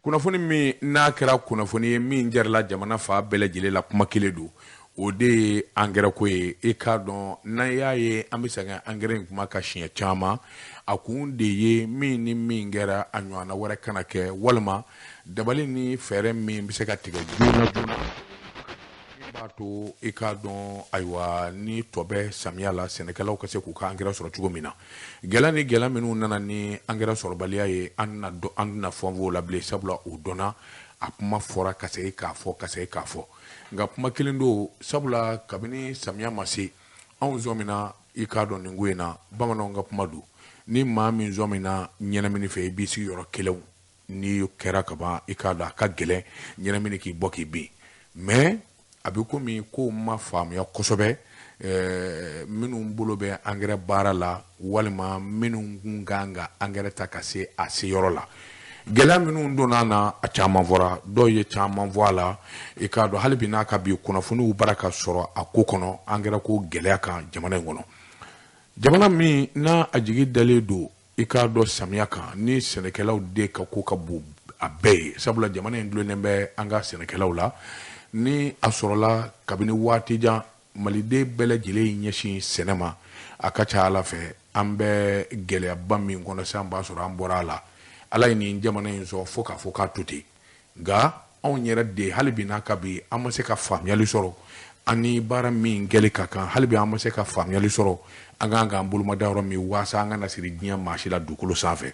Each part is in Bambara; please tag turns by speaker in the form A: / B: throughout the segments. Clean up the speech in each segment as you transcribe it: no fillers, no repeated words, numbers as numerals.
A: Kunnafoni min n'a kɛra kunnafoni ye min jarila jamana fan bɛɛ lajɛlen la, kuma kelen don, o de ye angɛrɛ ko ye. I k'a dɔn, n'an y'a ye an bɛ segin angɛrɛ in kuma ka siɲɛ caman, a kun de ye min ni min kɛra, a ɲɔgɔnna wɛrɛ kana kɛ, walima dabali ni fɛɛrɛ min bɛ se ka tigɛ joona joona min b'a to, i k'a dɔn, ayiwa, ni tɔ bɛ samiya la, sɛnɛkɛlaw ka se k'u ka angɛrɛ sɔrɔ cogo min na. Gɛlɛya ni gɛlɛya minnu nana ni angɛrɛ sɔrɔbaliya ye, an tɛna dɔn, an tɛna fɔn o la bilen, sabula o dɔnna, a kuma fɔra ka segin k'a fɔ, ka segin k'a fɔ. Nka kuma kelen don, sabula kabini samiya ma se, anw sɔmina, i k'a dɔn, nin ko in na, bamananw ka kuma don, ni maa min sɔmina ɲɛnamini fɛ, i b'i sigi yɔrɔ kelen. N'i kɛra ka ban, i k'a dɔn, a ka gɛlɛn ɲɛnamini k'i bɔ k'i bin. Mais a bɛ komi kow ma faamuya kosɛbɛ. Minnu bolo bɛ angɛrɛ baara la, walima minnu kun kan ka angɛrɛ ta ka se a seyɔrɔ la, gɛlɛya minnu donna na, a caman fɔra, dɔw ye caman fɔ a la. I k'a dɔn, hali bi n'a ka bi kunnafoniw bara ka sɔrɔ a ko kɔnɔ, angɛrɛ ko gɛlɛya kan jamana in kɔnɔ, jamana min n'a a jigi dalen don, i k'a dɔn, samiya kan, ni sɛnɛkɛlaw de ka ko ka bon a bɛɛ ye, sabula jamana in dulonnen bɛ an ka sɛnɛkɛlaw la. Ni a sɔrɔla kabini waati jan, maliden bɛɛ lajɛlen ɲɛsin sɛnɛ ma, a ka ca ala fɛ, an bɛ gɛlɛyaba min kɔnɔ sisan, b'a sɔrɔ an bɔra a la. Ala ye nin jamana in sɔrɔ fo k'a fɔ k'a to ten. Nka anw yɛrɛ de, hali bi n'a ka bi, an ma se ka faamuyali sɔrɔ an ni baara min kɛli ka kan. Hali bi an ma se ka faamuyali sɔrɔ an kan k'an bolomada yɔrɔ min waasa an kana siri diɲɛ maa si la dugukolo sanfɛ.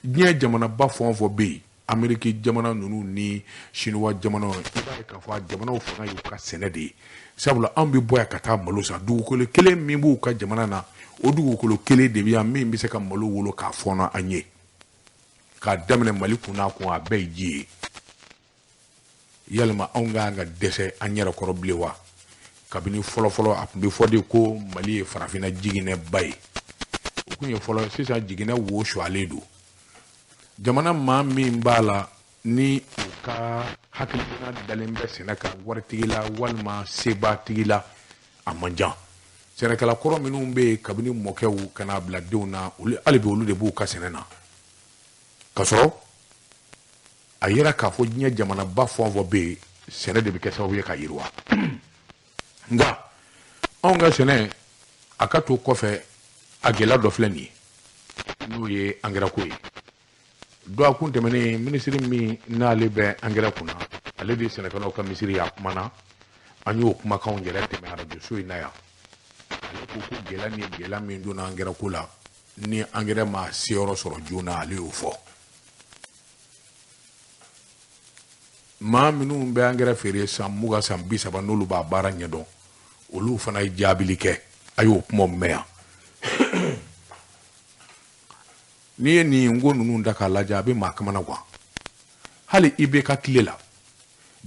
A: Diɲɛ jamanaba fɛn o fɛn bɛ yen, Ameriki jamana ninnu ni Siniwa jamanaw, i b'a ye k'a fɔ a jamanaw fanga y'u ka sɛnɛ de ye, sabula anw bɛ bɔ yan ka taa malo san. Dugukolo kelen min b'u ka jamana na, o dugukolo kelen de bɛ yan min bɛ se ka malo wolo k'a fɔɔnɔ an ye. K'a daminɛ Mali kun n'a kun, a bɛɛ ye ji ye. Yalima anw ka kan ka dɛsɛ an yɛrɛ kɔrɔ bilen wa? Kabini fɔlɔfɔlɔ, a tun bɛ fɔ de ko Mali ye farafinna jiginɛba ye. O tun ye fɔlɔ. Sisan jiginɛ wo sualen don. Jamana maa min b'a la ni u ka hakilina dalen bɛ sɛnɛ kan, waritigi la walima sebatigi la, a man jan. Sɛnɛkɛla kɔrɔ minnu bɛ yen kabini mɔkɛw ka n'a bila denw na, olu hali bi, olu de b'u ka sɛnɛ na, ka sɔrɔ a yira k'a fɔ diɲɛ jamanaba fɛn o fɛn bɛ yen, sɛnɛ de bɛ kɛ sababu ye ka yiriwa. Nka anw ka sɛnɛ, a ka to kɔfɛ. A gɛlɛya dɔ filɛ nin ye, n'o ye angɛrɛ ko ye. Dɔgɔkun tɛmɛnen, minisiri min n'ale bɛ angɛrɛ kunna, ale de ye sɛnɛkɛlaw ka minisiri ye, a kumana. An y'o kumakanw yɛrɛ tɛmɛ arajoso in na yan. Ale ko ko gɛlɛya ni gɛlɛya min donna angɛrɛ ko la, ni angɛrɛ ma seyɔrɔ sɔrɔ joona, ale y'o fɔ. Maa minnu bɛ angɛrɛ feere san 20, san 30, n'olu b'a baara ɲɛdɔn, olu fana ye jaabili kɛ. A y'o kuma mɛn yan. N'i ye nin ko ninnu ta k'a lajɛ, a bɛ maa kamana gan. Hali i bɛ ka tile la,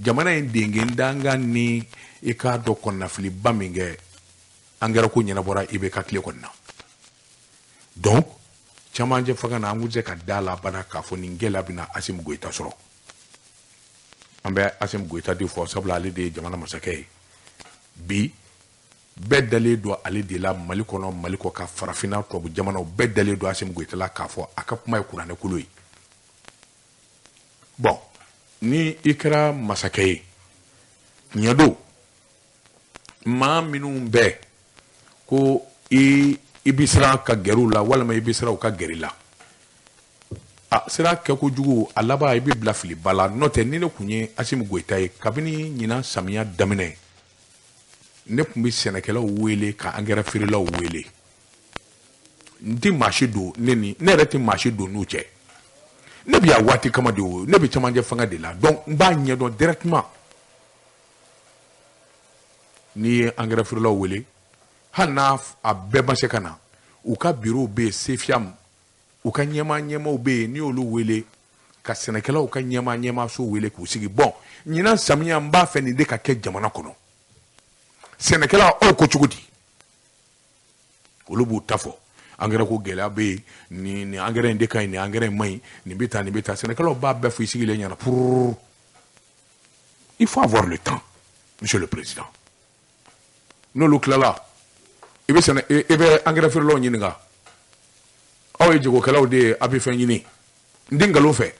A: jamana in dengen dangan ni, i k'a dɔn, kɔnɔnafiliba min kɛ, angɛrɛ ko ɲɛnabɔra i bɛ ka tile kɔni na. Donc camancɛ fanga na, an kun tɛ se ka da la bana k'a fɔ nin gɛlɛya bɛna Asimi Goyita sɔrɔ. An bɛ Asimi Goyita de fɔ, sabula ale de ye jamana masakɛ ye bi. Bɛɛ dalen don ale de la Mali kɔnɔ, Mali kɔ ka, farafinna, tubabu jamanaw, bɛɛ dalen don Asimi Goyita la k'a fɔ a ka kuma ye kuranɛ kolo ye. Bon, ni i kɛra masakɛ ye, tiɲɛ don, maa minnu bɛ ko i bɛ siran ka gɛrɛ u la, walima i bɛ siran u ka gɛrɛ i la, a sira kɛ kojugu, a laban i bɛ bila filiba la. N'o tɛ, ni ne tun ye Asimi Goyita ye, kabini ɲinan samiya daminɛ, ne tun bɛ sɛnɛkɛlaw wele ka angɛrɛ feerelaw wele. N tɛ maa si don ne ni ne yɛrɛ tɛ maa si don n'u cɛ. Ne bɛ yan waati kama de, o ne bɛ camancɛ fanga de la, donc n b'a ɲɛdɔn directement. N'i ye angɛrɛ feerelaw wele, hali n'a a bɛɛ ma se ka na, u ka bureau bɛ yen, CFIAM, u ka ɲɛmaa ɲɛmaaw bɛ yen, n'i y'olu wele, ka sɛnɛkɛlaw ka ɲɛmaa ɲɛmaaso wele k'u sigi: "Bon, ɲinan samiya, n b'a fɛ nin de ka kɛ jamana kɔnɔ. Sɛnɛkɛlaw, aw ko cogo di?" Olu b'u ta fɔ: angɛrɛ ko gɛlɛya bɛ yen, nin angɛrɛ in de ka ɲi, nin angɛrɛ in man ɲi, nin bɛ tan, nin bɛ tan. Sɛnɛkɛlaw b'a bɛɛ fɔ i sigilen ɲɛna pururu. Il faut avoir le temps, monsieur le président. N'olu tilala, i bɛ sɛnɛ, i bɛ angɛrɛ feerelaw ɲininka: "Aw ye jagokɛlaw de ye, a bɛ fɛn ɲini, n tɛ nkalon fɛ."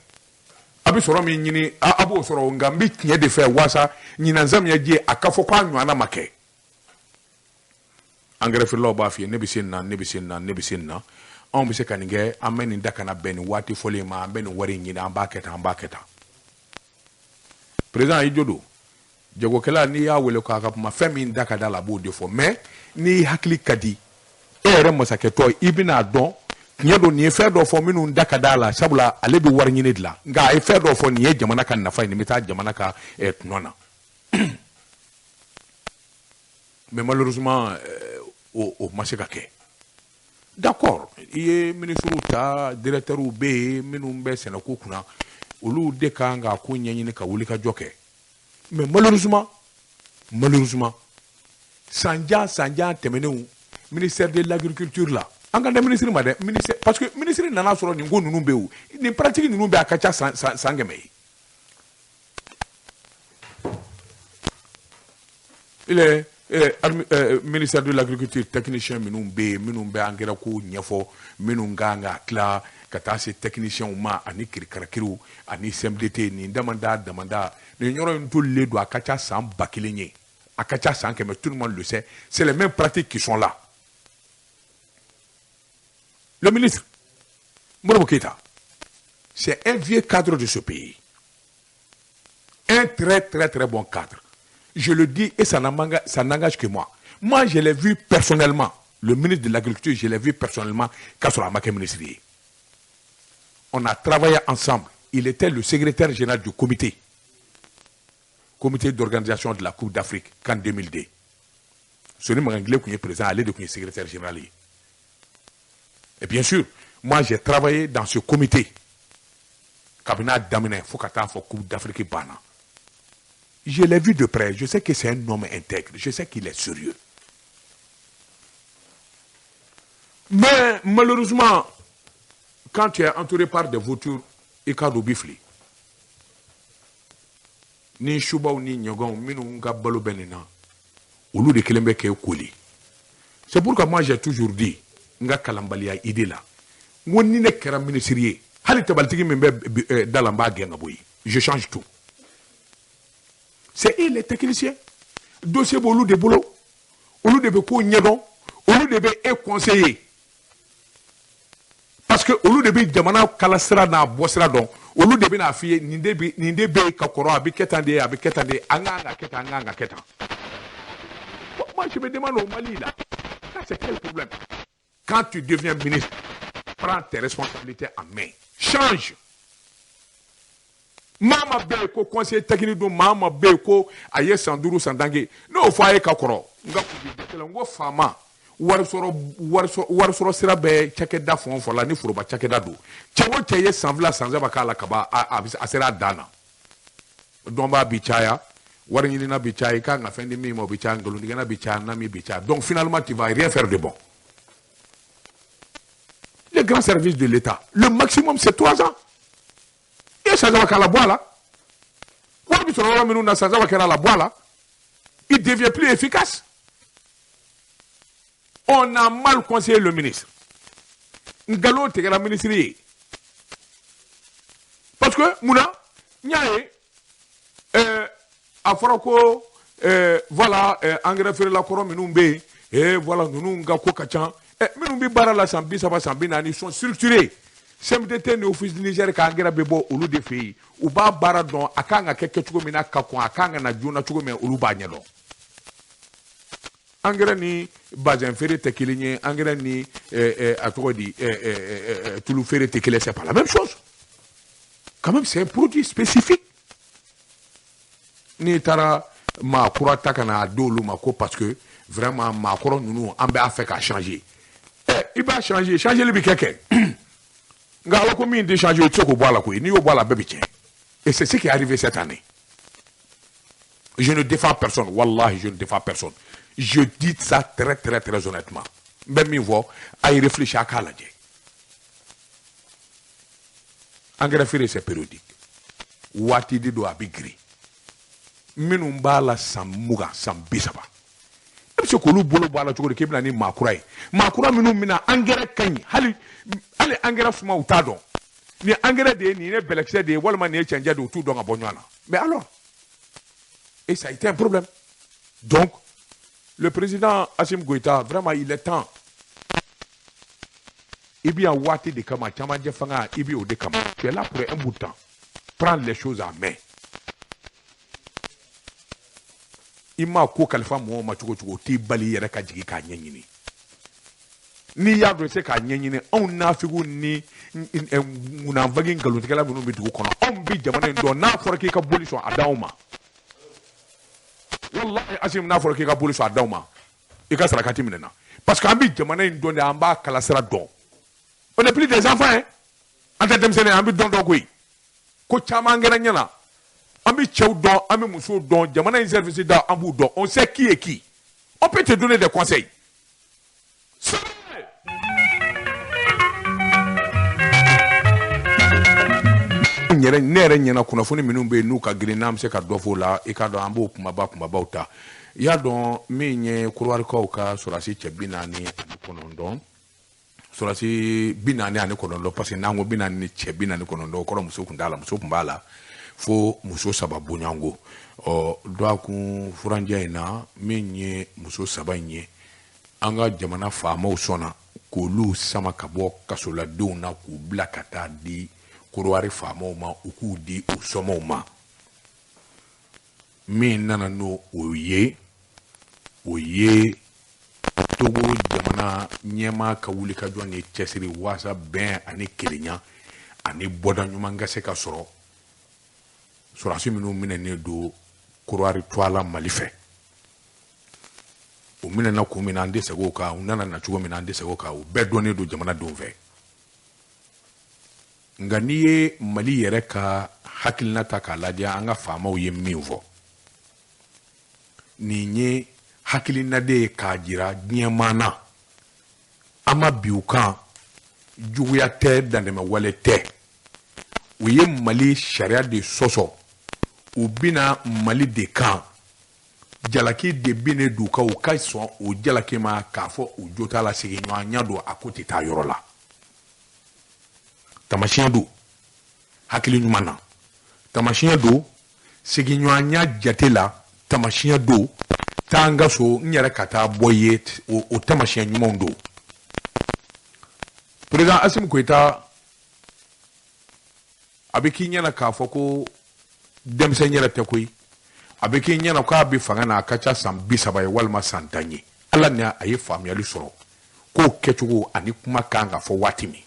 A: bɛ sɔrɔ min ɲini, a b'o sɔrɔ, nka n bɛ tiɲɛ de fɛ waasa ɲinan samiyɛji a ka fɔ k'a ɲɔgɔnna ma kɛ. Engrais feerelaw b'a f'i ye, ne bɛ se nin na, ne bɛ se nin na, ne bɛ se nin na, anw bɛ se ka nin kɛ, an bɛ nin da ka na bɛn nin waati fɔlen ma, an bɛ nin wari in ɲini, an b'a kɛ tan, an b'a kɛ tan. Président i jo don, jagokɛla n'i y'a wele k'a ka kuma, fɛn min da ka d'a la a b'o de fɔ, mais n'i hakili ka di e yɛrɛ masakɛtɔ, i bɛn'a dɔn tiɲɛ don, nin ye fɛn dɔ fɔ minnu da ka d'a la, sabula ale bɛ wari ɲini de la, nka a ye fɛn dɔ fɔ, nin ye jamana ka nafa ye, nin bɛ taa jamana ka tɔnɔ na. Mais malheureusement o ma se ka kɛ. D'accord, i ye ministres ta, directeurs bɛ yen minnu bɛ sɛnɛko kunna, olu de kan ka ko ɲɛɲini ka wuli ka jɔ kɛ. Mais malheureusement sanjan sanjan tɛmɛnenw, ministère de l'agriculture la, an ka da ministre ma dɛ, ministère, parce que ministre nana sɔrɔ nin ko ninnu bɛ yen, nin pratique ninnu bɛ, a ka ca san san san 100 ye. Il est ministère de l'agriculture, technicien minnu bɛ yen, minnu bɛ engrais ko ɲɛfɔ, minnu kan ka tila ka taa se technicien ma, ani kirikarakiriw ani CMDT, nin damanda damanda, nin yɔrɔ in tolilen don, a ka ca san 1000 ye, a ka ca san 100, tout le monde le sait, c'est les mêmes pratiques qui sont là. Le ministre Modibo Keïta, c'est un vieux cadre de ce pays, un très très très bon cadre. Je le dis et ça n'engage que moi. Moi, je l'ai vu personnellement. Le ministre de l'Agriculture, je l'ai vu personnellement quand il a été ministre. On a travaillé ensemble. Il était le secrétaire général du comité. Comité d'organisation de la Coupe d'Afrique, en 2002. Soni Maganglé qui est présent, allait de secrétaire général. Et bien sûr, moi, j'ai travaillé dans ce comité. Kabina Damine, il faut qu'attendre la Coupe d'Afrique bana. Je l'ai vu de près, je sais que c'est un homme intègre, je sais qu'il est sérieux. Mais malheureusement, quand tu es entouré par des vautours, i ka don bifili. Ni subaw ni ɲɔgɔnw minnu ka balo bɛ nin na, olu de kelen bɛ k'e koli. C'est pourquoi moi j'ai toujours dit, n ka kalanbaliya idée la, n ko ni ne kɛra ministre ye, hali tabalitigi min bɛ da la n b'a gɛn ka bɔ yen. Je change tout. C'est eux les techniciens. Dossier b'olu de bolo, olu de bɛ ko ɲɛdɔn, olu de bɛ e conseiller. Parce que olu de bɛ jamana kalasira n'a bɔsira dɔn, olu de bɛna f'i ye nin de bɛ ka kɔrɔ, a bɛ kɛ tan de, a bɛ kɛ tan de, an kan ka kɛ tan, an kan ka kɛ tan. Moi je me demande au Mali là, ça c'est quel problème? Quand tu deviens ministre, prends tes responsabilités en main, change. Maa ma bɛ yen ko conseiller technique don, maa ma bɛ yen ko a ye san 5 san 10 kɛ, n'o fɔ a ye ka kɔrɔ, n ka kundi la, n ko faama wari sɔrɔ sira bɛ cakɛda fɛn o fɛn la, ni foroba cakɛda don, cɛ o cɛ ye san 2 san 3 k'a la kaban, a sera a dan na. Dɔnbaa bi caya, wari ɲinina bi caya, i kan ka fɛn di min ma o bi caya, nkalontigɛna bi caya, nami bi caya, donc finalement tu vas rien faire de bon. Les grands services de l'État, le maximum c'est 3 ans. Et san 3 k'a la bɔ a la, wari bɛ sɔrɔ yɔrɔ minnu na, san 3 kɛra a la bɔ a la, il devient plus efficace. On a mal conseillé le ministre. Ngalon tigɛra ministre ye. Parce que munna n y'a ye a fɔra ko voilà engrais feerela kɔrɔ minnu bɛ yen, voilà ninnu ka ko ka ca, minnu bɛ baara la san 30 san 40, ils sont structurés. CMDT ni Office du Niger ka engrais bɛ bɔ olu de fɛ yen, u b'a baara dɔn, a kan ka kɛ kɛcogo min na ka kɔn, a kan ka na joona cogo min, olu b'a ɲɛdɔn. Engrais ni bazin feere tɛ kelen ye, engrais ni a tɔgɔ di tulu feere tɛ kelen, c'est pas la même chose. Quand même c'est un produit spécifique. N'i taara maa kura ta ka na d'olu ma ko parce que vraiment maa kɔrɔ ninnu an b'a fɛ k'a changer. I b'a changer, changer bɛ kɛ. Nka ala ko min tɛ changer, o tɛ se k'o bɔ a la koyi, n'i y'o bɔ a la bɛɛ bɛ tiɲɛ. Et c'est ce qui est arrivé cette année. Je ne défends personne, wallahi je ne défends personne. Je dis ça très très très honnêtement. N bɛ min fɔ, a ye réfléchir a k'a lajɛ. Engrais feere c'est périodique. Waati de don a bɛ girin. Minnu b'a la san 20 san 30, e bɛ se k'olu bolo bɔ a la cogo di k'e bɛ na ni maa kura ye? Maa kura minnu bɛna engrais ka ɲi, hali engrais suma u t'a dɔn. Nin engrais de ye, nin ye bɛlɛkisɛ de ye, walima nin ye cɛncɛn de ye, u t'u dɔn ka bɔ ɲɔgɔn na. Mais alors, et ça a été un problème. Donc le président Assimi Goïta, vraiment, il est temps. I bɛ yan waati de kama, camancɛ fanga, i bɛ o de kama. Tu es là pour un bout de temps. Prendre les choses en main. I m'a ko kalifa mɔgɔw ma cogo cogo, o t'i bali i yɛrɛ ka jigin k'a ɲɛɲini. N'i y'a dɔn i tɛ se k'a ɲɛɲini, anw nafigiw ni ŋunanfagi nkalontigɛla minnu bɛ dugu kɔnɔ, anw bɛ jamana in dɔn. N'a fɔra k'i ka boli sɔn, a d'anw ma. Walahi Assimi, n'a fɔra k'i ka boli sɔn, a d'anw ma. I ka sarakati minɛna. Parce que an bɛ jamana in dɔn de, an b'a kalasira dɔn. On n'est plus des enfants, hein. An tɛ denmisɛnnin ye, an bɛ dɔn dɔn koyi. Ko caman kɛra ɲɛ na. An bɛ cɛw dɔn, an bɛ musow dɔn, jamana in service da, an b'u dɔn. On sait qui est qui. On peut te donner des conseils. Ne yɛrɛ ɲɛna kunnafoni minnu bɛ yen n'u ka girin, n'an bɛ se ka dɔ fɔ o la, i k'a dɔn an b'o kumaba kumabaw ta. I y'a dɔn min ye Korowalikaw ka sɔrɔdasi cɛ 49, sɔrɔdasi 49, parce que n'an ko 40 ni cɛ 49, o kɔrɔ muso tun t'a la, muso tun b'a la fo muso 3 bonyanko. Ɔ dɔgɔkun furancɛ in na, min ye muso 3 in ye, an ka jamana faamaw sɔnna k'olu sama ka bɔ kasoladenw na k'u bila ka taa di Korowari faamaw ma, u k'u di u somɔgɔw ma. Min nana n'o o ye, o ye Togo jamana ɲɛmaa ka wulikajɔ ni cɛsiri waasa bɛn ani kelenya ani bɔda ɲuman ka se ka sɔrɔ sɔrɔdasi minnu minɛnen don Korowari tɔgɔ la Mali fɛ. U minɛna kun min na, an tɛ segin o kan. U nana na cogo min na, an tɛ segin o kan. U bɛɛ dɔnnen don jamanadenw fɛ. Nka n'i ye Mali yɛrɛ ka hakilina ta k'a lajɛ, an ka faamaw ye min fɔ, nin ye hakilina de ye k'a jira diɲɛmaa na, an ma bin u kan, juguya tɛ, dantɛmɛwale tɛ. U ye Mali sariya de sɔsɔ, u bɛna Mali de kan, jalaki de binnen d'u kan, u ka sɔn o jalaki ma k'a fɔ u jo t'a la, sigiɲɔgɔnya don, a ko tɛ taa yɔrɔ la. Tamasiyɛn don hakili ɲuman na, tamasiyɛn don sigiɲɔgɔnya jate la, tamasiyɛn don taa n ka so n yɛrɛ ka taa bɔ ye, o tamasiyɛn ɲumanw don. Président Assimi Goïta, a bɛ k'i ɲɛna k'a fɔ ko denmisɛn yɛrɛ tɛ koyi, a bɛ k'i ɲɛna k'a bɛ fanga na, a ka ca san 30 ye walima san 10 ye. Ala ni a ye faamuyali sɔrɔ k'o kɛcogo ani kuma kan ka fɔ waati min,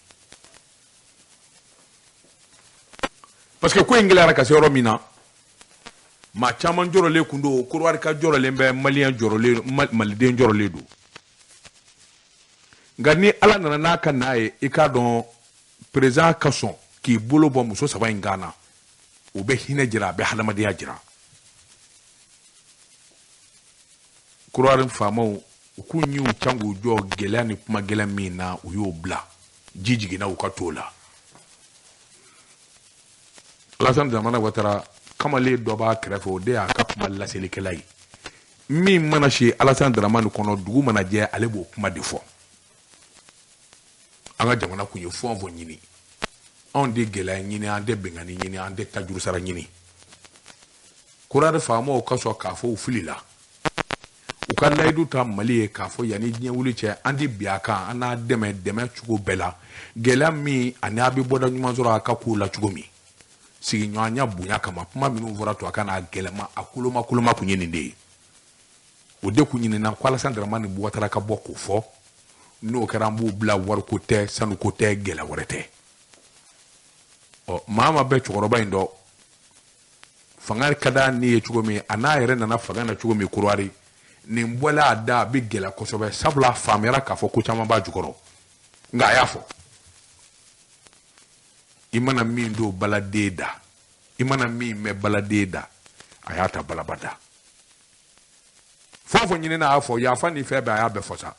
A: parce que ko in gɛlɛyara ka se yɔrɔ min na, maa caman jɔrɔlen kun don, Korowari ka jɔrɔlen bɛ, maliyɛn jɔrɔlen, maliden jɔrɔlen don. Nka ni Ala nana n'a ka n'a ye, i k'a dɔn président ka sɔn k'i bolo bɔ muso 3 in kan na, o bɛ hinɛ jira, a bɛ hadamadenya jira. Korowari faamaw, u k'u ɲiw can k'u jɔ gɛlɛya ni kuma gɛlɛn min na, u y'o bila, ji jiginna u ka t'o la. Alassane Dramane Ouattara kamalen dɔ b'a kɛrɛfɛ, o de y'a ka kuma laselikɛla ye. Min mana se Alassane Dramane kɔnɔ, dugu mana jɛ, ale b'o kuma de fɔ. An ka jamana kun ye fɛn o fɛn ɲini, anw tɛ gɛlɛya ɲini, an tɛ bɛnkanni ɲini, an tɛ tajurusara ɲini. Korowari faamaw ka sɔn k'a fɔ u filila, u ka layidu ta Mali ye k'a fɔ yanni diɲɛ wuli cɛ, an tɛ bin a kan, an n'a dɛmɛ dɛmɛ cogo bɛɛ la, gɛlɛya min ani a bɛ bɔda ɲuman sɔrɔ a ka kow la cogo min, sigiɲɔgɔnya bonya kama. Kuma minnu fɔra to a ka n'a gɛlɛma, a koloma koloma kun ye nin de ye. O de kun ɲinina ko Alassane Dramane Ouattara ka bɔ k'o fɔ. N'o kɛra, an b'u bila, wariko tɛ, sanuko tɛ, gɛlɛya wɛrɛ tɛ. Ɔ maa ma bɛ cɛkɔrɔba in dɔn, fanga ka d'a ni ye cogo min, a n'a yɛrɛ nana fanga na cogo min, Korowari nin bɔla a da, a bɛ gɛlɛya kosɛbɛ, sabula a faamuyara k'a fɔ ko caman b'a jukɔrɔ. Nka a y'a fɔ, i mana min don baladen da, i mana min mɛn baladen da, a y'a ta balaba da. Fɛn o fɛn ɲinina, a y'a fɔ, yafa ni fɛn bɛɛ, a y'a bɛɛ fɔ sa.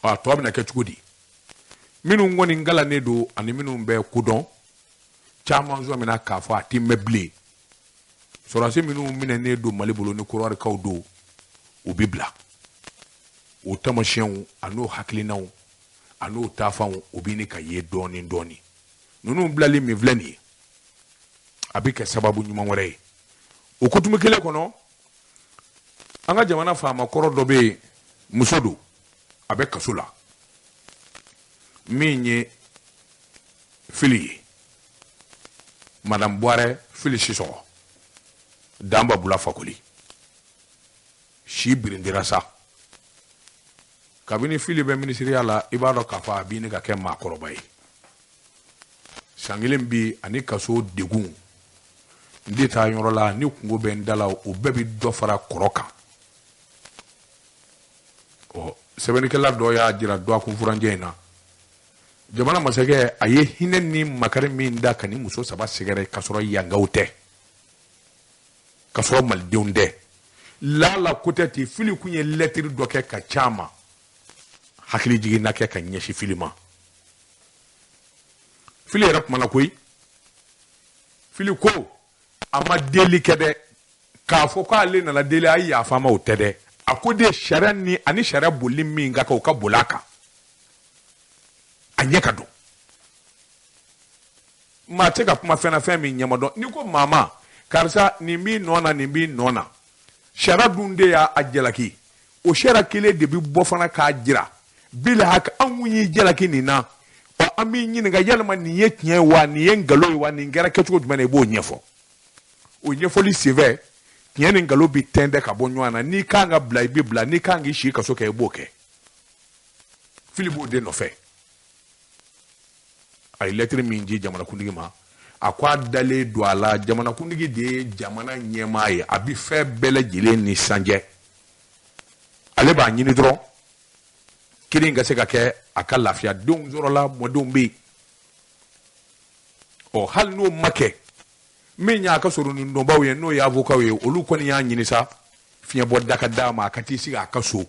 A: A tɔ bɛna kɛ cogo di? Minnu kɔni kalannen don ani minnu bɛ kodɔn, caman sɔmina k'a fɔ a ti mɛn bilen. Sɔrɔdasi minnu minɛnen don Mali bolo ni Korowarikaw don, u bɛ bila. O tamasiyɛnw an'o hakilinaw A n'o taafanw o bɛ ɲini ka ye dɔɔnin dɔɔnin. Ninnu bilali min filɛ nin ye, a bɛ kɛ sababu ɲuman wɛrɛ ye. O kutumu kelen kɔnɔ, an ka jamana faama kɔrɔ dɔ bɛ yen, muso don, a bɛ kaso la, min ye Fili ye, Madame Buwarɛ Fili Sisɔgɔ, Danba Bula Fakoli. Si birintira sa. Kabini Fili bɛ minisiriya la, i b'a dɔn k'a fɔ a bɛ ɲini ka kɛ maakɔrɔba ye. San kelen bi ani kaso degun, n tɛ taa yɔrɔ la ni kungo bɛ n da la, o bɛɛ bɛ dɔ fara kɔrɔ kan. Ɔ, sɛbɛnnikɛla dɔ y'a jira dɔgɔkun furancɛ in na, jamana masakɛ a ye hinɛ ni makari min da ka ni muso saba sɛgɛrɛ, k'a sɔrɔ yangaw tɛ, k'a sɔrɔ malidenw tɛ, lala ko tɛ ten. Fili kun ye lɛtiri dɔ kɛ ka ca ma, hakili jiginna kɛ ka ɲɛsin Fili ma. Fili yɛrɛ kumana koyi. Fili ko a ma deli kɛ dɛ, k'a fɔ k'ale nana deli a ye yafa ma, o tɛ dɛ. A ko de sariya ni ani sariya bolili min ka kan, o ka boli a kan, a ɲɛ ka dɔn. Maa tɛ ka kuma fɛn na fɛn min ɲɛma dɔn. N'i ko maa ma karisa nin b'i nɔ na, nin b'i nɔ na, sariya dun de y'a jalaki, o sariya kelen de bɛ bɔ fana k'a jira bilahaki an kun y'i jalaki nin na. Ɔ, an b'i ɲininka yalima nin ye tiɲɛ ye wa, nin ye nkalon ye wa, nin kɛra kɛcogo jumɛn na, i b'o ɲɛfɔ. O ɲɛfɔli senfɛ, tiɲɛ ni nkalon bɛ tɛntɛn ka bɔ ɲɔgɔn na. N'i kan ka bila, i bɛ bila. N'i kan k'i si kaso kɛ, i b'o kɛ. Fili b'o de nɔfɛ. A ye lɛtiri min ci jamanakuntigi ma, a ko a dalen don a la, jamanakuntigi de ye jamana ɲɛmaa ye, a bɛ fɛn bɛɛ lajɛlen ni sanjɛ. Ale b'a ɲini dɔrɔn kelen ka se ka kɛ a ka lafiya. Denw sɔrɔla, mɔdenw bɛ yen. Ɔ, hali n'o ma kɛ, min y'a ka sɔrɔ nin dɔnbaw ye, n'o ye avocat ye, olu kɔni y'a ɲini sa fiɲɛbɔ da ka d'a ma, a ka t'i sigi a ka so.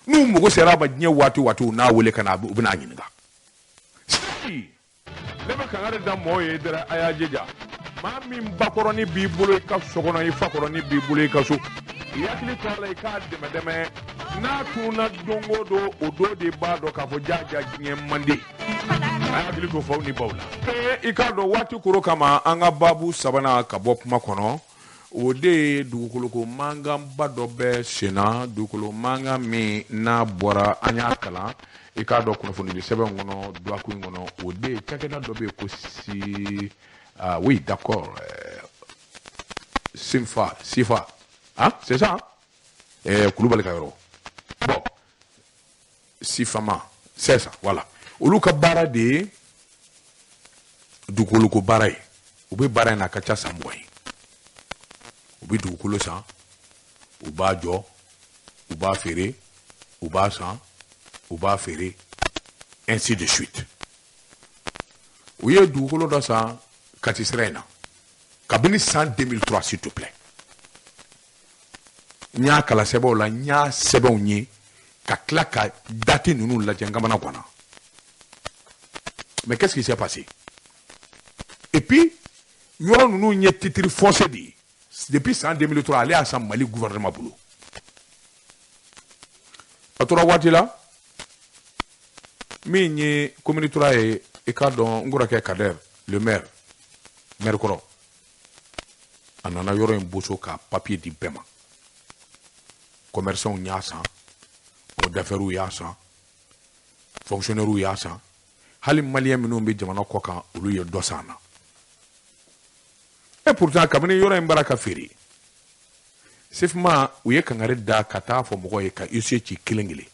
A: N'u mago sera a ma diɲɛ waati o waati, u n'a wele ka na, u bɛna a ɲininka. Ne bɛ kangari da mɔgɔw ye dɛrɛ, a y'a jija. Maa min bakɔrɔni b'i bolo i ka so kɔnɔ, i fakɔrɔni b'i bolo i ka so, i hakili to a la, i k'a dɛmɛ dɛmɛ. N'a tununa don o don, o don de b'a dɔn k'a fɔ jaja diɲɛ man di. A y'a hakili to faw ni baw la. I k'a dɔn waati koro kama, an ka baabu sabanan ka bɔ kuma kɔnɔ, o de ye dugukoloko mankanba dɔ bɛ senna. Dugukolo mankan min n'a bɔra, an y'a kalan, i k'a dɔn kunnafonidi sɛbɛn kɔnɔ dɔgɔkun in kɔnɔ, o de ye cakɛda dɔ bɛ yen ko si, ah oui, d'accord, Simfa, Sifa, ah c'est ça, Kulubali ka yɔrɔ, bon, Sifama, c'est ça, voilà. Olu ka baara de ye dugukoloko baara ye. U bɛ baara in na a ka ca san 20 ye. U bɛ dugukolo san, u b'a jɔ, u b'a feere, u b'a san, u b'a feere, ainsi de suite. U ye dugukolo dɔ san Kati sira in na kabini san 2003, s'il te plaît. N y'a kalan sɛbɛnw la, n y'a sɛbɛnw ye ka tila ka date ninnu lajɛ, n kamana ganna. Mais qu'est-ce qui s'est passé? Et puis yɔrɔ ninnu ye titre foncier de ye. Depuis san 2003, ale y'a san Mali gouvernement bolo. A tora waati la, min ye commune 3 ye, i k'a dɔn n kɔrɔkɛ Kader le maire, maire kɔrɔ, a nana yɔrɔ in boso ka papier di bɛɛ ma. Commerçants y'a san, homme d'affaires y'a san, fonctionnaires y'a san, hali malien minnu bɛ jamana kɔ kan, olu ye dɔ san na. Et pourtant kabini yɔrɔ in bara ka feere, SEFIMA u ye kangari da ka taa fɔ mɔgɔw ye ka huissier ci kelen kelen.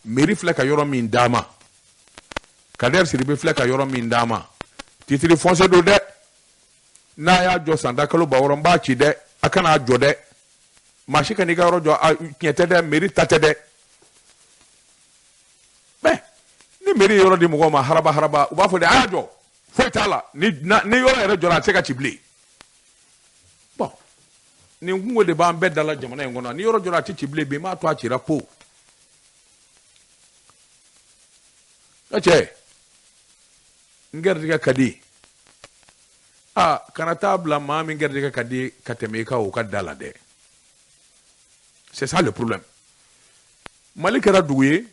A: Mairie filɛ ka yɔrɔ min d'a ma, Kader Sidibe filɛ ka yɔrɔ min d'a ma, titre foncier don dɛ. N'a y'a jɔ san da kalo 6000, n b'a ci dɛ. A kana a jɔ dɛ, maa si kan'i ka yɔrɔ jɔ, a tiɲɛ tɛ dɛ, mairie ta tɛ dɛ. Mais ni mairie ye yɔrɔ di mɔgɔw ma haraba haraba, u b'a fɔ de a y'a jɔ, foyi t'a la. Ni yɔrɔ yɛrɛ jɔra, a tɛ se ka ci bilen. Bon, nin kungo de b'an bɛɛ da la jamana in kɔnɔ. Ni yɔrɔ jɔra, a tɛ ci bilen. Bi n b'a to a cira po. Ka cɛ, n garijɛgɛ ka di. A kana taa bila maa min garijɛgɛ ka di ka tɛmɛ i kan, o ka da la dɛ. C'est ça le problème. Mali kɛra dugu ye.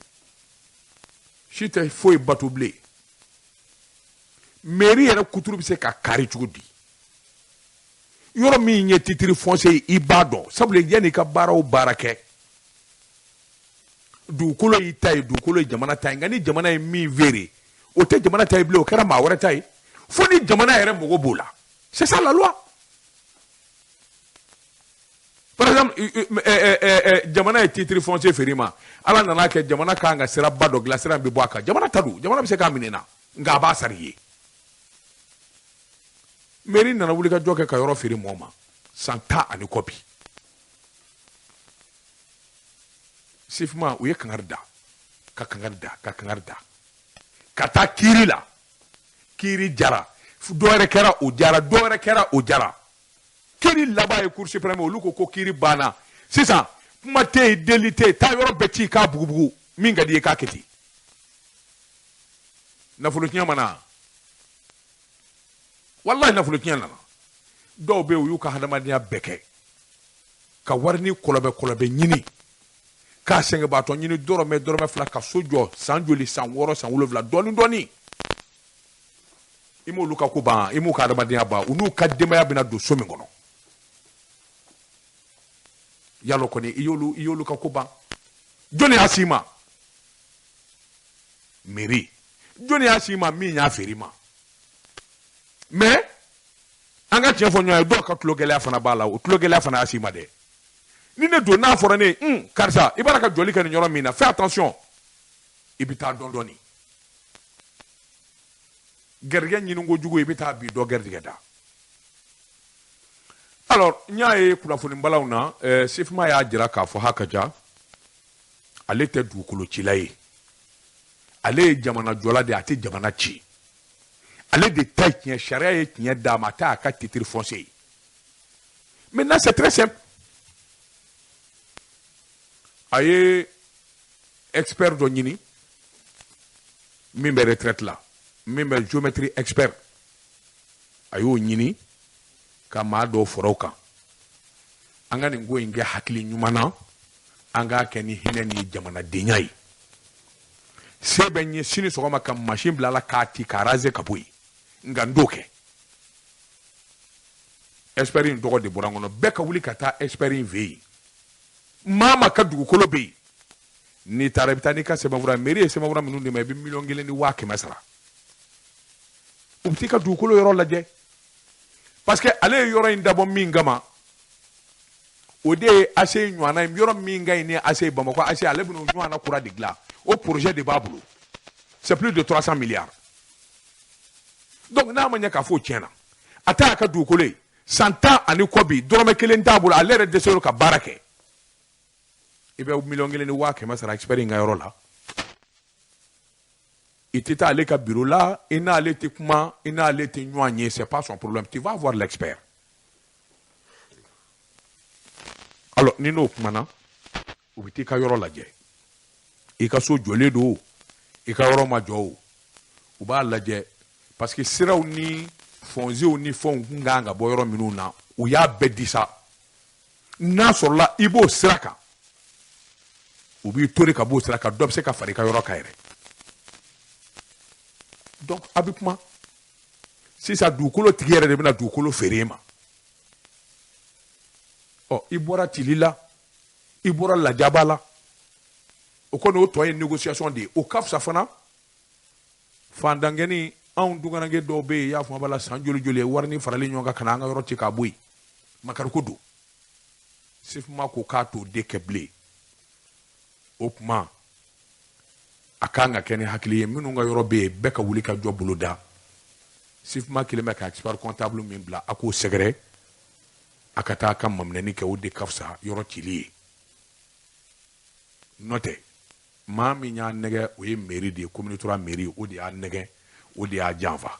A: Si tɛ foyi bato bilen. Mairie yɛrɛ kuturu bɛ se ka kari cogo di? Yɔrɔ min ye titre foncier ye, i b'a dɔn, sabula yanni i ka baara o baara kɛ, dugukolo y'i ta ye, dugukolo ye jamana ta ye. Nka ni jamana ye min feere, o tɛ jamana ta ye bilen, o kɛra maa wɛrɛ ta ye, fo ni jamana yɛrɛ mago b'o la. C'est ça la loi. Par exemple, jamana ye titre foncier feere ma, Ala nana kɛ jamana kan ka siraba dɔ dilan, sira in bɛ bɔ a kan, jamana ta don, jamana bɛ se k'a minɛ na, nka a b'a sara i ye. Mairie nana wuli ka jɔ kɛ ka yɔrɔ feere mɔgɔ ma san 10 ani kɔ bi. SYFMA, u ye kangari da, ka kangari da, ka kangari da, ka taa kiiri la. Kiiri jara, dɔ wɛrɛ kɛra, o jara, dɔ wɛrɛ kɛra, o jara. Kiiri laban ye Cour suprême, olu ko ko kiiri banna sisan, kuma tɛ yen, deli tɛ yen, taa yɔrɔ bɛɛ ci k'a bugubugu, min ka di i ye k'a kɛ ten. Nafolo tiɲɛ ma na, walahi nafolo tiɲɛ nana. Dɔw bɛ yen, u y'u ka hadamadenya bɛɛ kɛ ka wari ni kɔlɔbɛ kɔlɔbɛ ɲini, k'a sɛgɛnbaatɔ ɲini, dɔrɔmɛ dɔrɔmɛ fila, ka so jɔ san joli, san 6, san 7, dɔɔni dɔɔni. I m'olu ka ko ban, i m'u ka adamadenya ban, u n'u ka denbaya bɛna don so min kɔnɔ, yalɔ kɔni i y'olu ka ko ban. Jɔnni y'a s'i ma? Mairie. Jɔnni y'a s'i ma? Min y'a feere i ma. Mais an ka tiɲɛ fɔ ɲɔgɔn ye, dɔw ka tulogɛlɛya fana b'a la, o tulogɛlɛya fana y'a s'i ma dɛ. Ni ne don n'a fɔra ne ye, karisa, i b'a la ka jɔli kɛ nin yɔrɔ min na, fais attention, i bɛ taa dɔɔni dɔɔni. Garijɛgɛ ɲini kojugu, i bɛ taa bi dɔ garijɛgɛ da. Alors, n y'a ye kunnafonibalaw na, SYFMA y'a jira k'a fɔ ha ka ja, ale tɛ dugukolo cila ye, ale ye jamana jɔla de ye, a tɛ jamana ci. Ale de ta ye tiɲɛ, sariya ye tiɲɛ d'a ma, a t'a ka titre foncier ye. Maintenant, c'est très simple, a ye expert dɔ ɲini min bɛ retraite la, min bɛ géométrie expert, a y'o ɲini ka maa dɔw fara o kan. An ka nin ko in kɛ hakili ɲuman na, an k'a kɛ ni hinɛ ni jamanadenya ye. Se bɛ n ye sini sɔgɔma ka machine bila a la k'a ci, k'a raser ka bɔ yen, nka n t'o kɛ. Expert in tɔgɔ de bɔra n kɔnɔ. Bɛɛ ka wuli ka taa expert in fɛ yen. Maa ma ka dugukolo bɛ yen, n'i taara, i bɛ taa n'i ka sɛbɛnfura ye. Mairie ye sɛbɛnfura minnu d'i ma, i bɛ 1,1 miliyɔn sara. U bɛ t'i ka dugukolo yɔrɔ lajɛ, parce que ale ye yɔrɔ in dabɔ min kama, o de ye ACI ɲɔgɔnna ye. Yɔrɔ min ka ɲi ni ACI, Bamakɔ ACI, ale bɛna o ɲɔgɔnna kura de dilan, o projet de b'a bolo, c'est plus de 300 milliards. Donc n'a ma ɲɛ k'a fɔ o tiɲɛna, a t'a ka dugukolo ye san 10 ani kɔ bi, dɔrɔmɛ kelen t'a bolo, ale yɛrɛ dɛsɛra ka baara kɛ. I bɛ 1,1 miliyɔn sara expert in ka yɔrɔ la, i tɛ taa ale ka bureau la, i n'ale tɛ kuma, i n'ale tɛ ɲɔgɔn ye, c'est pas son problème. Tu vas voir l'expert. Alors, ni n'o kumana, u bɛ t'i ka yɔrɔ lajɛ, i ka so jɔlen don, i ka yɔrɔ ma jɔ o, u b'a lajɛ, parce que siraw ni fonciers ni fɛnw kun kan ka bɔ yɔrɔ minnu na, u y'a bɛɛ di sa. N'a sɔrɔla i b'o sira kan, u b'i to de ka b'o sira kan, dɔ bɛ se ka fara i ka yɔrɔ kan yɛrɛ. Donc a bɛ kuma sisan, dugukolo tigi yɛrɛ de bɛna dugukolo feere e ma. Ɔ, i bɔra tili la, i bɔra lajaba la, o kɔni o tɔ ye négociation de ye. O ka fisa fana. Fandankɛni anw tunkaranke dɔw bɛ yen, i y'a fɔ, a b'a la san joli joli ye wari ni farali ɲɔgɔn kan ka na an ka yɔrɔ ci k'a bɔ yen, makariko don. SYFMA ko k'a t'o de kɛ bilen. O tuma a kan ka kɛ ni hakili ye. Minnu ka yɔrɔ bɛ yen, bɛɛ ka wuli ka jɔ bolo da. SYFMA kelen bɛ ka expert comptable min bila, a k'o sɛgɛrɛ, a ka taa a ka maminɛni kɛ, o de ka fisa yɔrɔ cili ye. N'o tɛ, maa min y'a nɛgɛ, o ye mairie de ye, commune 3 mairie, o de y'a nɛgɛ, o de y'a janfa.